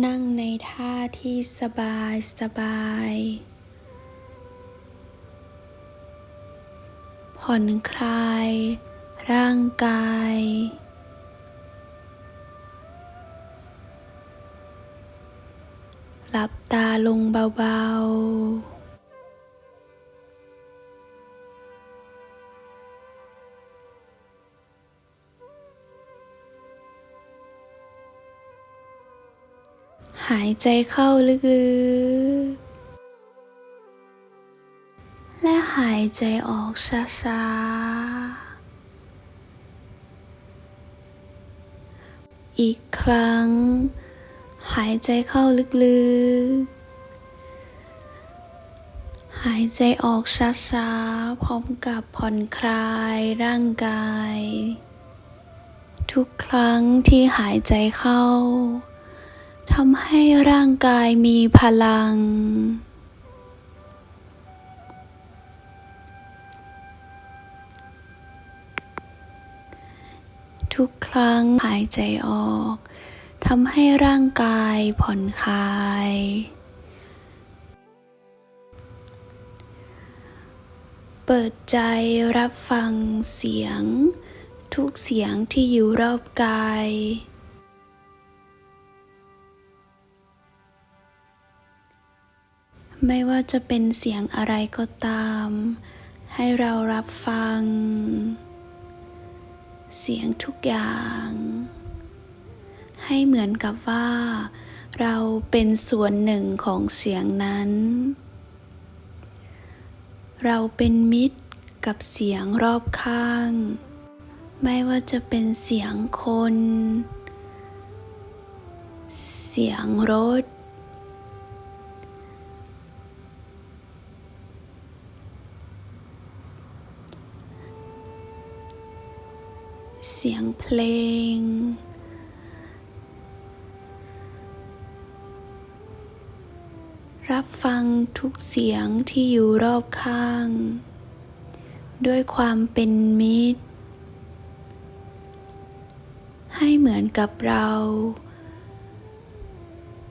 ນັ່ງໃນທ່າທີ່ສະບາຍສະບາຍ. ຜ່ອນຄລາຍຮ່າງກາຍ. ຫຼັບຕາລົງເບົາໆ. ຫາຍໃຈເຂົ້າເລິກໆ ແລະ ຫາຍໃຈອອກຊ້າໆ. ອີກຄັ້ງ, ຫາຍໃຈເຂົ້າເລິກໆ, ຫາຍໃຈອອກຊ້າໆ ພ້ອມກັບຜ່ອນຄລາຍຮ່າງກາຍ. ທຸກຄັ້ງທີ່ຫາຍໃຈເຂົ້າ ທຳໃຫ້ຮ່າງກາຍມີພະລັງ. ທຸກຄັ້ງຫາຍໃຈອອກ ທຳໃຫ້ຮ່າງກາຍຜ່ອນຄາຍ. ເປີດໃຈຮັບຟັງສຽງ, ທຸກສຽງທີ່ຢູ່ຮອບກາຍ. ໄມ່ວ່າຈະເປັນສຽງອະໄລກໍຕາມ, ໃຫ້ເຮົາຮັບຟັງສຽງທຸກຢ່າງ ໃຫ້ເໝືອນກັບວ່າເຮົາເປັນສ່ວນໜຶ່ງຂອງສຽງນັ້ນ. ເຮົາເປັນມິດ ກັບສຽງຮອບຂ້າງ, ໄມ່ວ່າຈະເປັນສຽງຄົນ, ສຽງລົດ, ສຽງເພລງ. ຮັບຟັງທຸກສຽງທີ່ຢູ່ຮອບຂ້າງດ້ວຍຄວາມເປັນມິດ, ໃຫ້ເໝືອນກັບເຮົາ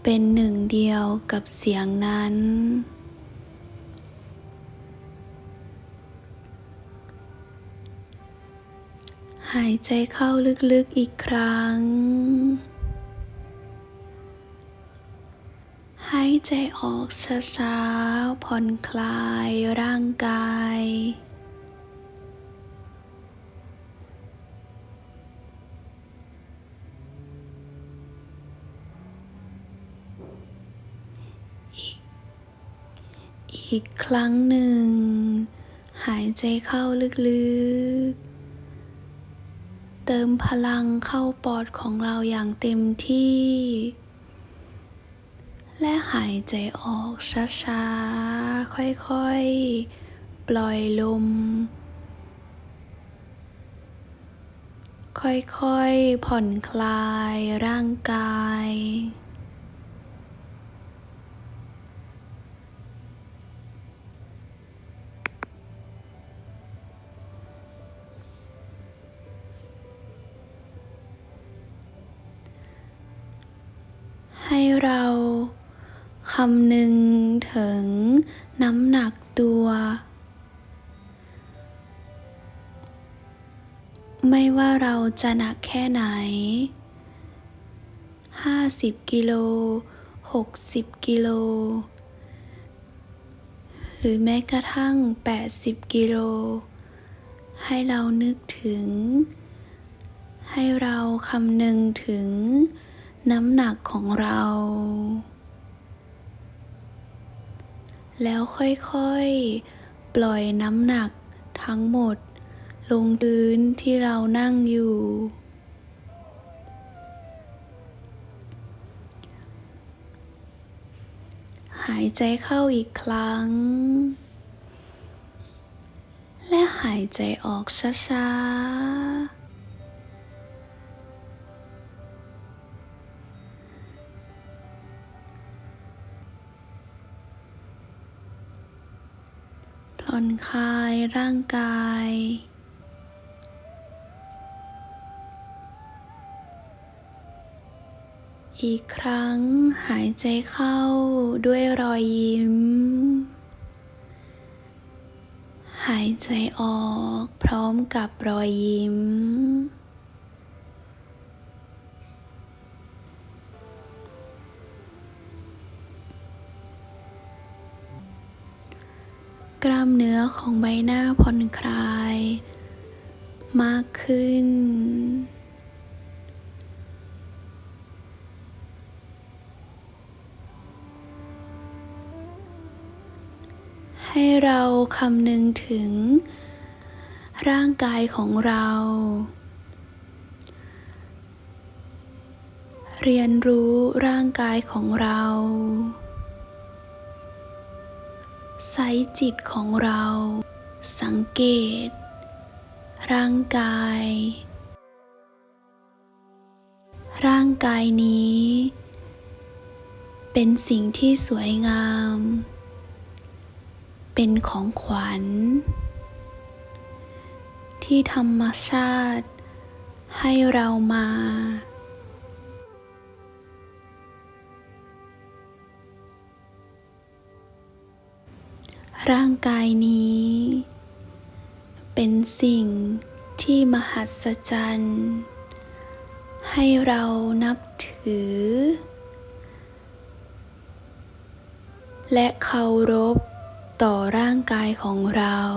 ເປັນໜຶ່ງດຽວກັບສຽງນັ້ນ. ຫາຍໃຈເຂົ້າເລິກໆອີກຄັ້ງ. ຫາຍໃຈອອກຊ້າໆ ຜ່ອນຄລາຍຮ່າງກາຍ. ອີກ ອີກຄັ້ງໜຶ່ງ, ຫາຍໃຈເຂົ້າເລິກໆ, ເຕີມພະລັງເຂົ້າປອດຂອງເຮົາຢ່າງເຕັມທີ່ ແລະ ຫາຍໃຈອອກຊ້າໆ, ຄ່ອຍໆປ່ອຍລົມ. ຄ່ອຍໆຜ່ອນຄລາຍຮ່າງກາຍ. ໃຫ້ເຮົາຄຳນຶງເຖິງນ້ຳໜັກຕົວ. ໄມ່ວ່າເຮົາຈະໜັກແຄ່ໃດ, ຫ້າສິບກິໂລ, ຫົກສິບກິໂລ, ຫຼື ແມ້ກະທັ້ງແປດສິບກິໂລ, ໃຫ້ເຮົານຶກເຖິງ, ໃຫ້ເຮົາຄຳນຶງເຖິງນ້ຳໜັກຂອງເຮົາ. ແລ້ວຄ່ອຍໆປ່ອຍນ້ຳໜັກທັງໝົດລົງພື້ນທີ່ເຮົານັ່ງຢູ່. ຫາຍໃຈເຂົ້າອີກຄັ້ງ ແລະ ຫາຍໃຈອອກຊ້າໆ. ຜ່ອນຄາຍຮ່າງກາຍ. ອີກຄັ້ງ, ຫາຍໃຈເຂົ້າດ້ວຍຮອຍຍິ້ມ, ຫາຍໃຈອອກພ້ອມກັບຮອຍຍິ້ມ. ກລ້າມເນື້ອຂອງໃບໜ້າຜ່ອນຄລາຍມາກຂຶ້ນ. ໃຫ້ເຮົາຄຳນຶງເຖິງຮ່າງກາຍຂອງເຮົາ. ຮຽນຮູ້ຮ່າງກາຍຂອງເຮົາ. ໃຊ້ຈິດຂອງເຮົາສັງເກດຮ່າງກາຍ. ຮ່າງກາຍນີ້ເປັນສິ່ງທີ່ສວຍງາມ, ເປັນຂອງຂວັນທີ່ທຳມະຊາດໃຫ້ເຮົາມາ. ຮ່າງກາຍນີ້ເປັນສິ່ງທີ່ມະຫັດສະຈັນໃຫ້ເຮົານັບຖື ແລະ ເຄົາລົບຕໍ່ຮ່າງກາຍຂອງເຮົາ.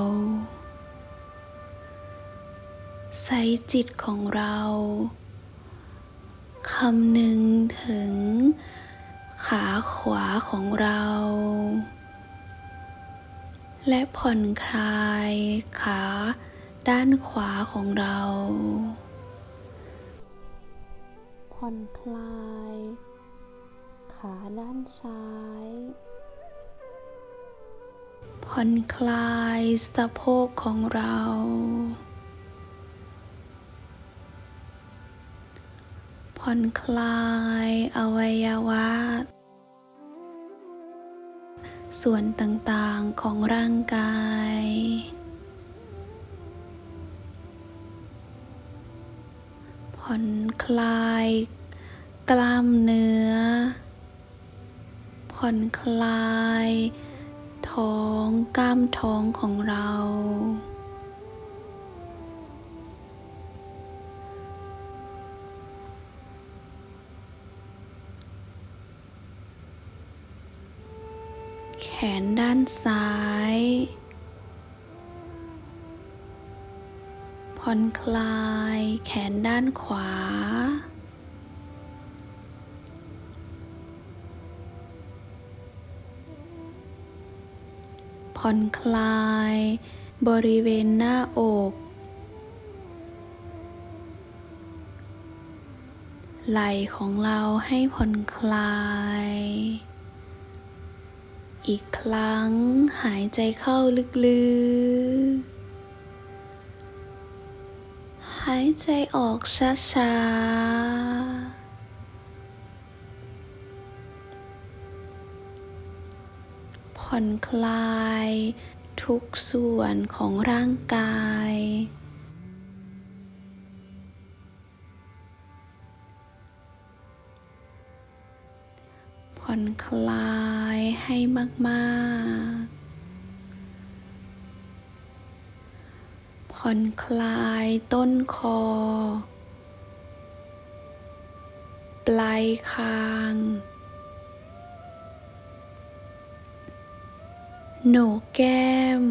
ໃຊ້ຈິດຂອງເຮົາ ຄຳນຶງເຖິງຂາຂວາຂອງເຮົາ ແລະ ຜ່ອນຄລາຍຂາດ້ານຂວາຂອງເຮົາ. ຜ່ອນຄລາຍ ຂາດ້ານຊ້າຍ. ຜ່ອນຄລາຍສະໂພກຂອງເຮົາ. ຜ່ອນຄລາຍອະໄວຍະວະ ສ່ວນຕ່າງໆຂອງຮ່າງກາຍ. ຜ່ອນຄລາຍກລ້າມເນື້ອ. ຜ່ອນຄລາຍທ້ອງ, ກ້າມທ້ອງຂອງເຮົາ. ແຂນດ້ານຊ້າຍ. ຜ່ອນຄລາຍແຂນດ້ານຂວາ. ຜ່ອນຄລາຍບໍລິເວນໜ້າອົກ. ໄຫຼ່ຂອງເຮົາໃຫ້ຜ່ອນຄລາຍ. ອີກຄັ້ງ, ຫາຍໃຈເຂົ້າເລິກໆ, ຫາຍໃຈອອກຊ້າໆ. ຜ່ອນຄລາຍທຸກສ່ວນຂອງຮ່າງກາຍ. ຜ່ອນຄລາຍໃຫ້ມາກໆ. ຜ່ອນຄລາຍຕົ້ນຄໍ, ປາຍຄາງ, ໂໜກແກ້ມ.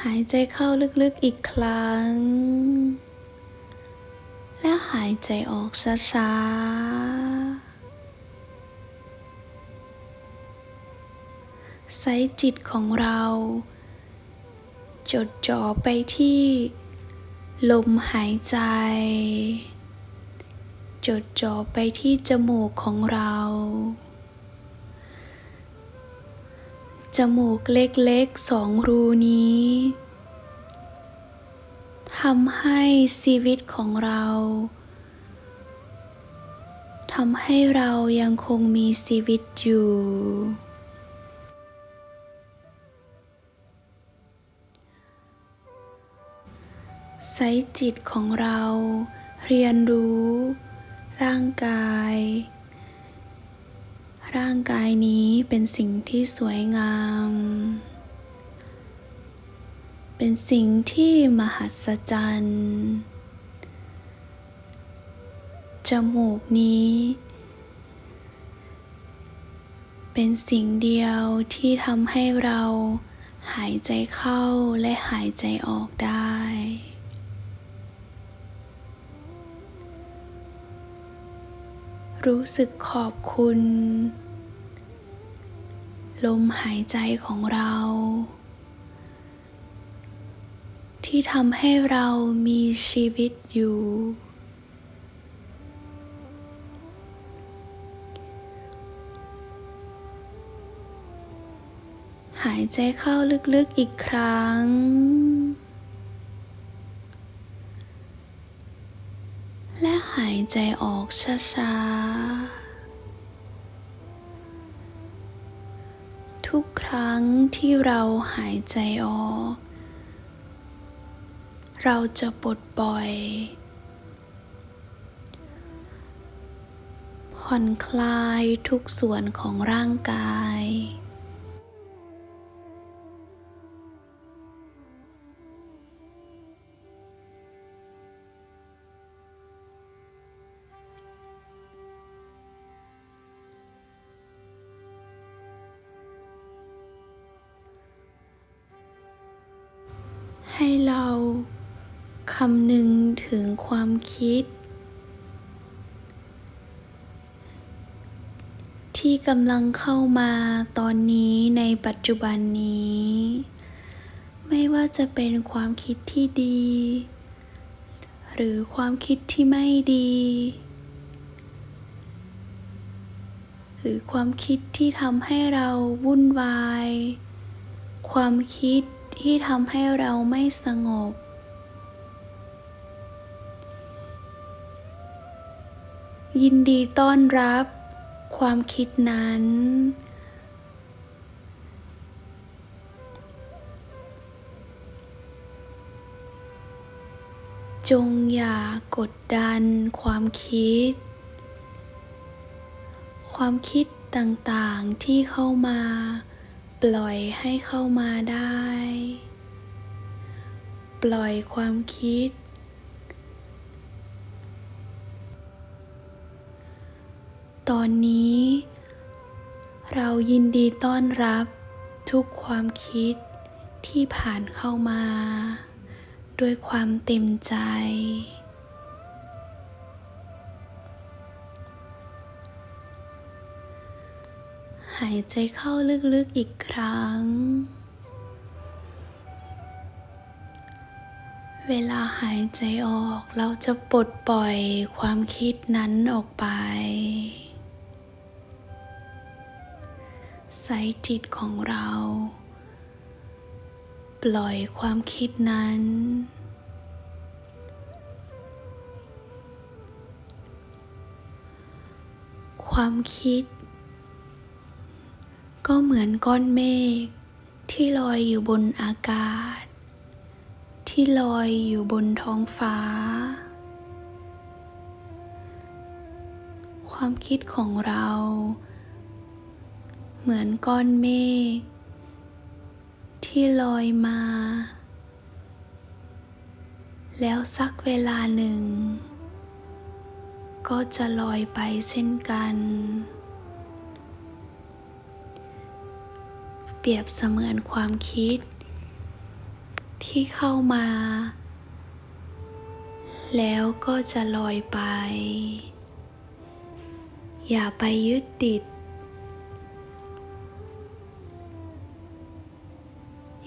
ຫາຍໃຈເຂົ້າເລິກໆອີກຄັ້ງ ແລະ ຫາຍໃຈອອກຊ້າໆ. ໃຊ້ຈິດຂອງເຮົາຈົດຈໍ່ໄປທີ່ລົມຫາຍໃຈ, ຈົດຈໍ່ໄປທີ່ຈະມູກຂອງເຮົາ. ຈະມູກເລັກໆສອງຮູນີ້ ທຳໃຫ້ຊີວິດຂອງເຮົາ, ທຳໃຫ້ເຮົາຍັງຄົງມີຊີວິດຢູ່. ໃຊ້ຈິດຂອງເຮົາຮຽນຮູ້ ร่างกาย ร่างกายนี้เป็นสิ่งที่สวยงาม เป็นสิ่งที่มหัศจรรย์ จมูกนี้ เป็นสิ่งเดียวที่ทำให้เราหายใจเข้าและหายใจออกได้ รู้สึกขอบคุณลมหายใจของเรา ที่ทำให้เรามีชีวิตอยู่ หายใจเข้าลึกๆ อีกครั้ง และหายใจออกช้าๆ ทุกครั้งที่เราหายใจออก เราจะปลดปล่อย ผ่อนคลายทุกส่วนของร่างกาย ให้เราคำนึงถึงความคิด ที่กำลังเข้ามาตอนนี้ในปัจจุบันนี้ ไม่ว่าจะเป็นความคิดที่ดี หรือความคิดที่ไม่ดี หรือความคิดที่ทำให้เราวุ่นวาย ความคิดที่ทำให้เราไม่สงบ ยินดีต้อนรับความคิดนั้น จงอย่ากดดันความคิด ความคิดต่างๆ ที่เข้ามา ปล่อยให้เข้ามาได้ ปล่อยความคิด ตอนนี้เรายินดีต้อนรับทุกความคิดที่ผ่านเข้ามาด้วยความเต็มใจ หายใจเข้าลึกๆ อีกครั้ง เวลาหายใจออก เราจะปลดปล่อยความคิดนั้นออกไป ใช้จิตของเราปล่อยความคิดนั้น ความคิดก็เหมือนก้อนเมฆ ที่ลอยอยู่บนอากาศ ที่ลอยอยู่บนท้องฟ้า ความคิดของเราเหมือนก้อนเมฆที่ลอยมา แล้วสักเวลาหนึ่งก็จะลอยไปเช่นกัน เปรียบเสมือนความคิดที่เข้ามา แล้วก็จะลอยไป อย่าไปยึดติด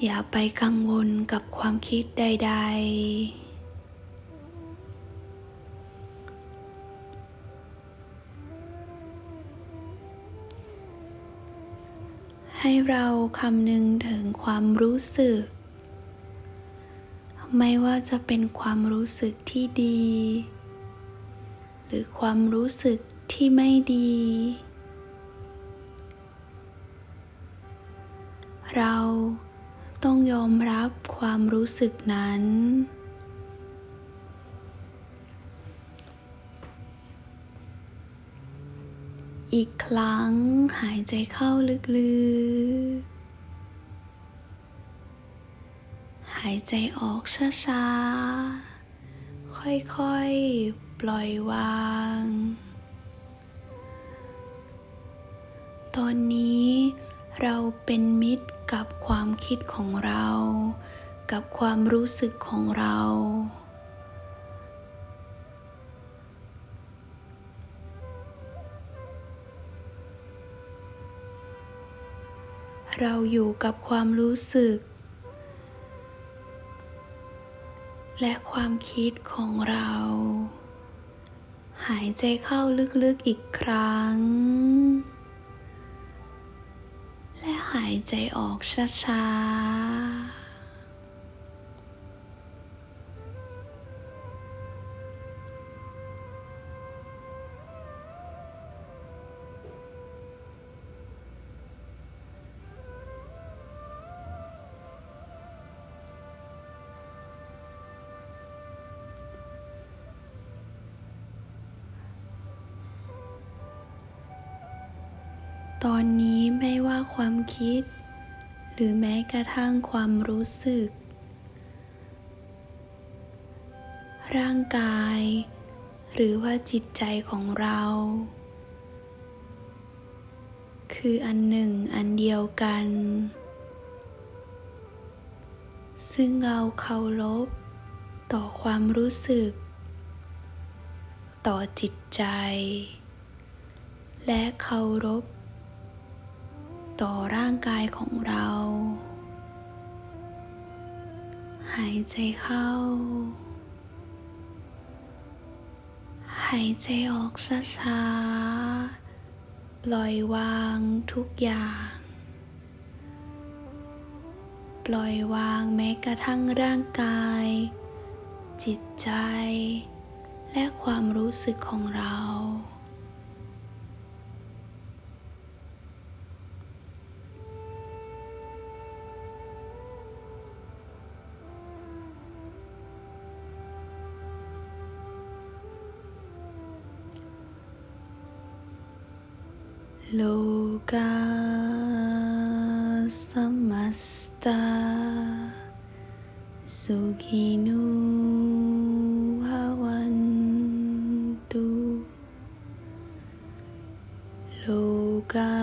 อย่าไปกังวลกับความคิดใดๆ ให้เราคำนึงถึงความรู้สึก ไม่ว่าจะเป็นความรู้สึกที่ดี หรือความรู้สึกที่ไม่ดี เราต้องยอมรับความรู้สึกนั้น เ ອີກຄັ້ງ, ຫາຍໃຈເຂົ້າເລິກໆ, ຫາຍໃຈອອກຊ້າໆ, ຄ່ອຍໆປ່ອຍວາງ. ຕອນນີ້ເຮົາເປັນມິດກັບຄວາມຄິດຂອງເຮົາ, ກັບຄວາມຮູ້ສຶກຂອງເຮົາ. ເຮົາຢູ່ກັບຄວາມຮູ້ສຶກ ແລະ ຄວາມຄິດຂອງເຮົາ. ຫາຍໃຈເຂົ້າເລິກໆອີກຄັ້ງ ແລະ ຫາຍໃຈອອກຊ້າໆ. ຕອນນີ້ແມ່ນວ່າຄວາມຄິດ ຫຼື ແມ້ກະທັ່ງຄວາມຮູ້ສຶກ, ຮ່າງກາຍ ຫຼື ວ່າຈິດໃຈຂອງເຮົາ ຄືອັນໜຶ່ງອັນດຽວກັນ, ຊຶ່ງເຮົາເຄົາລົບຕໍ່ຄວາມຮູ້ສຶກ, ຕໍ່ຈິດໃຈ ແລະ ເຄົາລົບຕໍ່ຮ່າງກາຍຂອງເຮົາ. ຫາຍໃຈເຂົ້າ, ຫາຍໃຈອອກຊ້າໆ, ປ່ອຍວາງທຸກຢ່າງ, ປ່ອຍວາງແມ້ກະທັ່ງຮ່າງກາຍ, ຈິດໃຈ ແລະ ຄວາມຮູ້ສຶກຂອງເຮົາ. ໂລກາສະມັດຕາ ສຸຂີໂນ ພະວັນຕຸ. ໂລກາ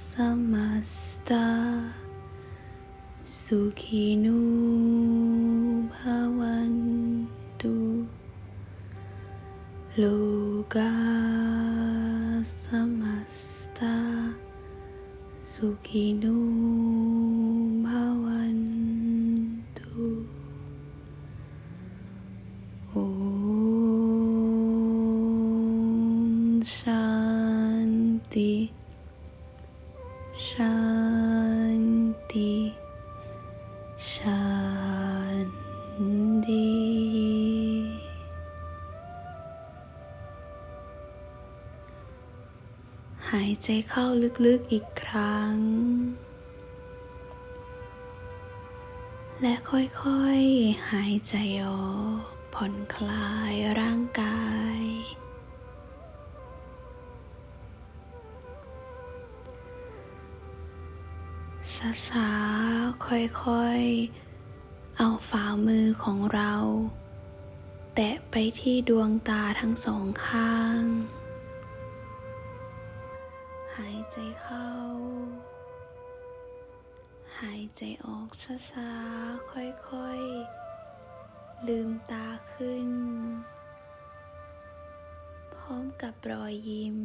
ສະມັດຕາ ສຸຂີໂນ ພະວັນຕຸ. ໂລກາສະມັດຕາ ສຸຂີໂນ ພະວັນຕຸ. ໂອມ ຊານຕິ ຊານຕິ ຊານຕິ. ຫາຍໃຈເຂົ້າເລິກໆອີກຄັ້ງ ແລະ ຄ່ອຍໆຫາຍໃຈອອກ, ຜ່ອນຄລາຍຮ່າງກາຍ. ຊ້າໆ, ຄ່ອຍໆ ເອົາຝ່າມືຂອງເຮົາແຕະໄປທີ່ດວງຕາທັງສອງຂ້າງ. ຫາຍໃຈເຂົ້າ, ຫາຍໃຈອອກຊ້າໆ, ຄ່ອຍໆລືມຕາຂຶ້ນ ພ້ອມກັບຮອຍຍິ້ມ.